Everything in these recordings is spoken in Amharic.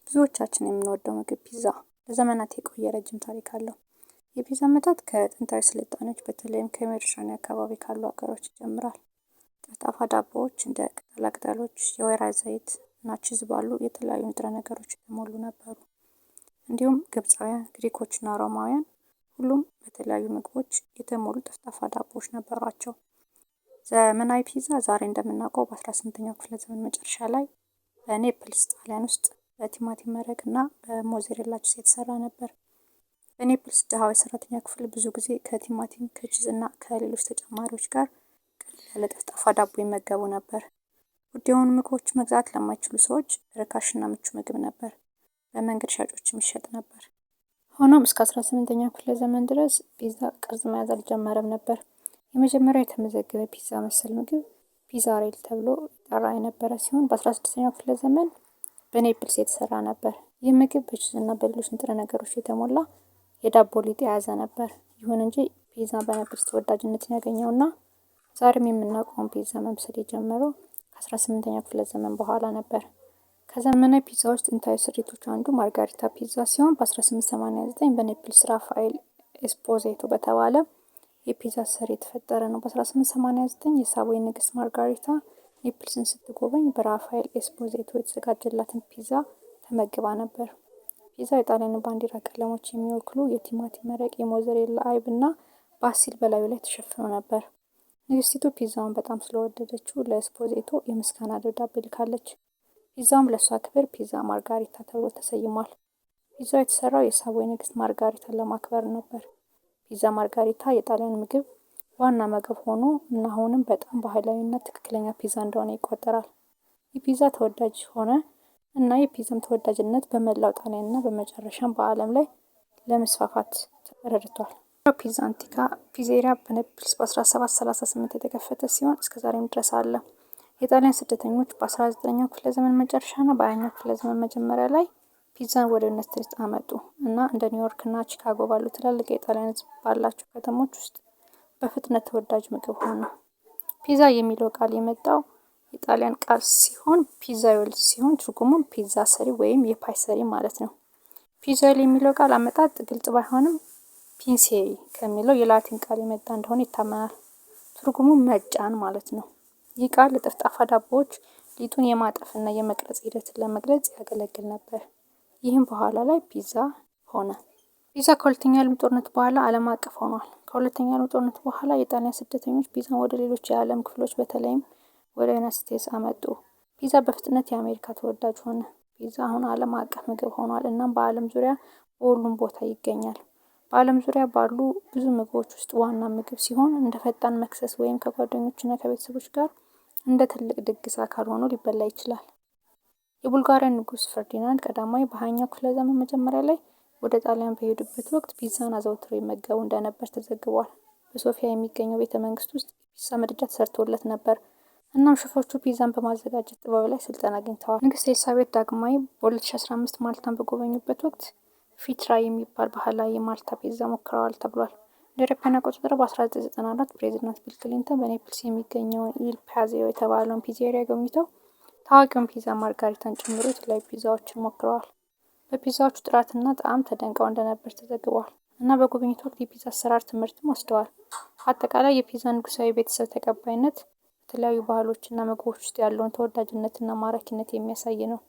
ብዙዎቻችን የምንወደው ምግብ ፒዛ ለዘመናት የቆየ ረጅም ታሪክ አለው። የፒዛ አመጣጥ ከጥንታዊ ስልጣኔዎች በተለይም ከሜዲትራኒያን አካባቢ ካሉ ሀገሮች ይጀምራል። ጠፍጣፋ ዳቦዎች እንደ ቅጠላቅጠሎች፣ የወይራ ዘይት እና ቺዝ ባሉ የተለያዩ ንጥረ ነገሮች የተሞሉ ነበሩ። እንዲሁም ግብፃውያን፣ ግሪኮች እና ሮማውያን ሁሉም በተለያዩ ምግቦች የተሞሉ ጠፍጣፋ ዳቦዎች ነበሯቸው። ዘመናዊ ፒዛ ዛሬ እንደምናውቀው በ18ኛው ክፍለ ዘመን መጨረሻ ላይ በኔፕልስ ጣሊያን ውስጥ በቲማቲም መረቅ እና በሞዘሬላ ቺዝ የተሰራ ነበር። በኔፕልስ ድሃው የሰራተኛ ክፍል ብዙ ጊዜ ከቲማቲም፣ ከቺዝ እና ከሌሎች ተጨማሪዎች ጋር ቀለል ያለ ጠፍጣፋ ዳቦ ይመገቡ ነበር። ውድ የሆኑ ምግቦች መግዛት ለማይችሉ ሰዎች ርካሽና ምቹ ምግብ ነበር። በመንገድ ሻጮችም ይሸጥ ነበር። ሆኖም እስከ 18ኛው ክፍለ ዘመን ድረስ ፒዛ ቅርጽ መያዝ አልጀመረም ነበር። የመጀመሪያው የተመዘገበ ፒዛ መሰል ምግብ ፒዛሬል ተብሎ ይጠራ የነበረ ሲሆን በ16ኛው ክፍለ ዘመን በኔፕልስ የተሰራ ነበር። ይህ ምግብ በቺዝ እና በሌሎች ንጥረ ነገሮች የተሞላ የዳቦ ሊጥ የያዘ ነበር። ይሁን እንጂ ፒዛ በኔፕልስ ተወዳጅነትን ያገኘውና ዛሬም የምናውቀውን ፒዛ መምሰል የጀመረው ከ18ኛው ክፍለ ዘመን በኋላ ነበር። ከዘመናዊ ፒዛዎች ጥንታዊ ስሪቶች አንዱ ማርጋሪታ ፒዛ ሲሆን በ1889 በኔፕልስ ራፋኤል ኤስፖዚቶ በተባለ የፒዛ ሰሪ የተፈጠረ ነው። በ1889 የሳቮይ ንግስት ማርጋሪታ ኔፕልስን ስትጎበኝ በራፋኤል ኤስፖዚቶ የተዘጋጀላትን ፒዛ ተመግባ ነበር። ፒዛው የጣሊያንን ባንዲራ ቀለሞች የሚወክሉ የቲማቲም መረቅ፣ የሞዘሬላ አይብ እና ባሲል በላዩ ላይ ተሸፍኖ ነበር። ንግስቲቱ ፒዛውን በጣም ስለወደደችው ለኤስፖዚቶ የምስጋና ደብዳቤ ልካለች። ፒዛውም ለእሷ ክብር ፒዛ ማርጋሪታ ተብሎ ተሰይሟል። ፒዛው የተሰራው የሳቮይ ንግስት ማርጋሪታን ለማክበር ነበር። ፒዛ ማርጋሪታ የጣሊያን ምግብ ዋና ምግብ ሆኖ እና አሁንም በጣም ባህላዊና ትክክለኛ ፒዛ እንደሆነ ይቆጠራል። የፒዛ ተወዳጅ ሆነ እና የፒዛም ተወዳጅነት በመላው ጣሊያን እና በመጨረሻም በዓለም ላይ ለመስፋፋት ረድቷል። ፒዛ አንቲካ ፒዜሪያ በኔፕልስ በ1738 የተከፈተ ሲሆን እስከዛሬም ድረስ አለ። የጣሊያን ስደተኞች በ19ኛው ክፍለ ዘመን መጨረሻ እና በ20ኛው ክፍለ ዘመን መጀመሪያ ላይ ፒዛን ወደ ዩናይትድ ስቴትስ አመጡ እና እንደ ኒውዮርክ እና ቺካጎ ባሉ ትላልቅ የጣሊያን ሕዝብ ባላቸው ከተሞች ውስጥ በፍጥነት ተወዳጅ ምግብ ሆነ። ፒዛ የሚለው ቃል የመጣው የጣሊያን ቃል ሲሆን ፒዛዮል ሲሆን ትርጉሙም ፒዛ ሰሪ ወይም የፓይ ሰሪ ማለት ነው። ፒዛዮል የሚለው ቃል አመጣጥ ግልጽ ባይሆንም ፒንሴሪ ከሚለው የላቲን ቃል የመጣ እንደሆነ ይታመናል። ትርጉሙ መጫን ማለት ነው። ይህ ቃል ለጠፍጣፋ ዳቦዎች ሊጡን የማጠፍና የመቅረጽ ሂደትን ለመግለጽ ያገለግል ነበር። ይህም በኋላ ላይ ፒዛ ሆነ። ፒዛ ከሁለተኛው የዓለም ጦርነት በኋላ ዓለም አቀፍ ሆኗል። ከሁለተኛው የዓለም ጦርነት በኋላ የጣሊያን ስደተኞች ፒዛን ወደ ሌሎች የዓለም ክፍሎች በተለይም ወደ ዩናይትድ ስቴትስ አመጡ። ፒዛ በፍጥነት የአሜሪካ ተወዳጅ ሆነ። ፒዛ አሁን ዓለም አቀፍ ምግብ ሆኗል እናም በዓለም ዙሪያ በሁሉም ቦታ ይገኛል። በዓለም ዙሪያ ባሉ ብዙ ምግቦች ውስጥ ዋና ምግብ ሲሆን እንደ ፈጣን መክሰስ ወይም ከጓደኞችና ከቤተሰቦች ጋር እንደ ትልቅ ድግስ አካል ሆኖ ሊበላ ይችላል። የቡልጋሪያ ንጉስ ፈርዲናንድ ቀዳማዊ በ20ኛው ክፍለ ዘመን መጀመሪያ ላይ ወደ ጣሊያን በሄዱበት ወቅት ፒዛን አዘውትረው ይመገቡ እንደነበር ተዘግቧል። በሶፊያ የሚገኘው ቤተ መንግስት ውስጥ የፒዛ ምድጃ ተሰርቶለት ነበር። እናም ሼፎቹ ፒዛን በማዘጋጀት ጥበብ ላይ ስልጠና አግኝተዋል። ንግስት ኤልሳቤጥ ዳግማዊ በ2015 ማልታን በጎበኙበት ወቅት ፊትራ የሚባል ባህላዊ የማልታ ፒዛ ሞክረዋል ተብሏል። እንደ አውሮፓውያን አቆጣጠር በ1994 ፕሬዚዳንት ቢል ክሊንተን በኔፕልስ የሚገኘውን ኢል ፓዚዮ የተባለውን ፒዜሪያ ጎብኝተው ታዋቂውን ፒዛ ማርጋሪታን ጨምሮ የተለያዩ ፒዛዎችን ሞክረዋል። በፒዛዎቹ ጥራትና ጣዕም ተደንቀው እንደነበር ተዘግቧል እና በጉብኝቱ ወቅት የፒዛ አሰራር ትምህርትም ወስደዋል። አጠቃላይ የፒዛ ንጉሳዊ ቤተሰብ ተቀባይነት በተለያዩ ባህሎችና ምግቦች ውስጥ ያለውን ተወዳጅነትና ማራኪነት የሚያሳይ ነው።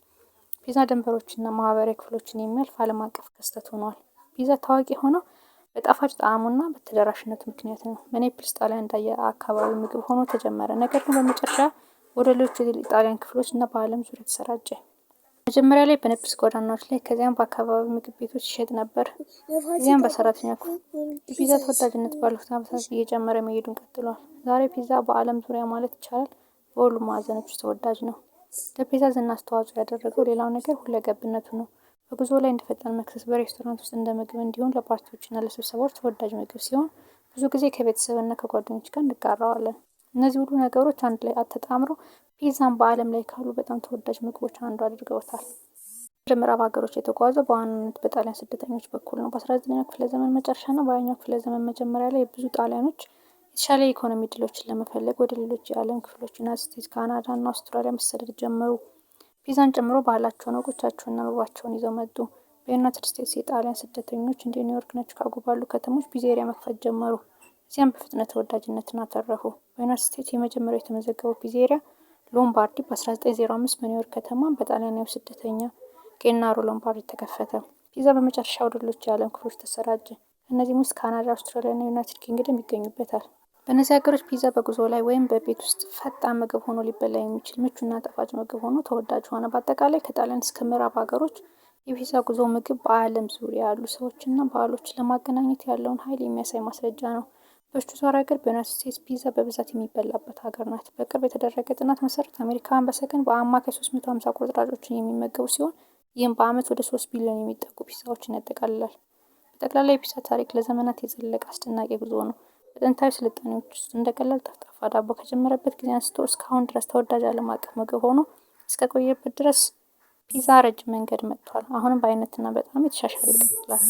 ፒዛ ድንበሮችና ማህበራዊ ክፍሎችን የሚያልፍ ዓለም አቀፍ ክስተት ሆኗል። ፒዛ ታዋቂ የሆነው በጣፋጭ ጣዕሙና በተደራሽነቱ ምክንያት ነው። በኔፕልስ ጣሊያን እንደ የአካባቢው ምግብ ሆኖ ተጀመረ፣ ነገር ግን በመጨረሻ ወደ ሌሎች የጣሊያን ክፍሎች እና በዓለም ዙሪያ ተሰራጨ። መጀመሪያ ላይ በኔፕልስ ጎዳናዎች ላይ ከዚያም በአካባቢው ምግብ ቤቶች ይሸጥ ነበር። እዚያም በሰራተኛ ክፍል የፒዛ ተወዳጅነት ባለፉት ዓመታት እየጨመረ መሄዱን ቀጥሏል። ዛሬ ፒዛ በዓለም ዙሪያ ማለት ይቻላል በሁሉም ማዕዘኖች ተወዳጅ ነው። ለፒዛ ዝና አስተዋጽኦ ያደረገው ሌላው ነገር ሁለገብነቱ ነው። በጉዞ ላይ እንደ ፈጣን መክሰስ፣ በሬስቶራንት ውስጥ እንደ ምግብ እንዲሁም ለፓርቲዎችና ለስብሰባዎች ተወዳጅ ምግብ ሲሆን ብዙ ጊዜ ከቤተሰብና ከጓደኞች ጋር እንጋራዋለን። እነዚህ ሁሉ ነገሮች አንድ ላይ ተጣምረው ፒዛን በዓለም ላይ ካሉ በጣም ተወዳጅ ምግቦች አንዱ አድርገውታል። ወደ ምዕራብ ሀገሮች የተጓዘው በዋናነት በጣሊያን ስደተኞች በኩል ነው። በ19ኛው ክፍለ ዘመን መጨረሻና በ20ኛው ክፍለ ዘመን መጀመሪያ ላይ ብዙ ጣሊያኖች የተሻለ የኢኮኖሚ እድሎችን ለመፈለግ ወደ ሌሎች የዓለም ክፍሎች ዩናይትድ ስቴትስ፣ ካናዳ እና አውስትራሊያ መሰደድ ጀመሩ። ፒዛን ጨምሮ ባህላቸውን፣ ወጎቻቸውንና ምግባቸውን ይዘው መጡ። በዩናይትድ ስቴትስ የጣሊያን ስደተኞች እንደ ኒውዮርክና ቺካጎ ባሉ ከተሞች ፒዜሪያ መክፈት ጀመሩ። እዚያም በፍጥነት ተወዳጅነትን አተረፉ። በዩናይትድ ስቴትስ የመጀመሪያው የተመዘገበው ፒዜሪያ ሎምባርዲ በ1905 በኒውዮርክ ከተማ በጣሊያናዊ ስደተኛ ጌናሮ ሎምባርዲ ተከፈተ። ፒዛ በመጨረሻ ወደ ሌሎች የዓለም ክፍሎች ተሰራጨ። ከእነዚህም ውስጥ ካናዳ፣ አውስትራሊያ እና ዩናይትድ ኪንግደም ይገኙበታል። በእነዚህ ሀገሮች ፒዛ በጉዞ ላይ ወይም በቤት ውስጥ ፈጣን ምግብ ሆኖ ሊበላ የሚችል ምቹና ጣፋጭ ምግብ ሆኖ ተወዳጅ ሆነ። በአጠቃላይ ከጣሊያን እስከ ምዕራብ ሀገሮች የፒዛ ጉዞ ምግብ በዓለም ዙሪያ ያሉ ሰዎችና ባህሎችን ለማገናኘት ያለውን ኃይል የሚያሳይ ማስረጃ ነው። በሽቱ ሀገር በዩናይትድ ስቴትስ ፒዛ በብዛት የሚበላበት ሀገር ናት። በቅርብ የተደረገ ጥናት መሰረት አሜሪካውያን በሰከንድ በአማካይ 350 ቁርጥራጮችን የሚመገቡ ሲሆን ይህም በዓመት ወደ 3 ቢሊዮን የሚጠጉ ፒዛዎችን ያጠቃልላል። በጠቅላላ የፒዛ ታሪክ ለዘመናት የዘለቀ አስደናቂ ጉዞ ነው። በጥንታዊ ስልጣኔዎች ውስጥ እንደ ቀላል ጠፍጣፋ ዳቦ ከጀመረበት ጊዜ አንስቶ እስካሁን ድረስ ተወዳጅ ዓለም አቀፍ ምግብ ሆኖ እስከቆየበት ድረስ ፒዛ ረጅም መንገድ መጥቷል። አሁንም በአይነትና በጣም የተሻሻለ ይቀጥላል።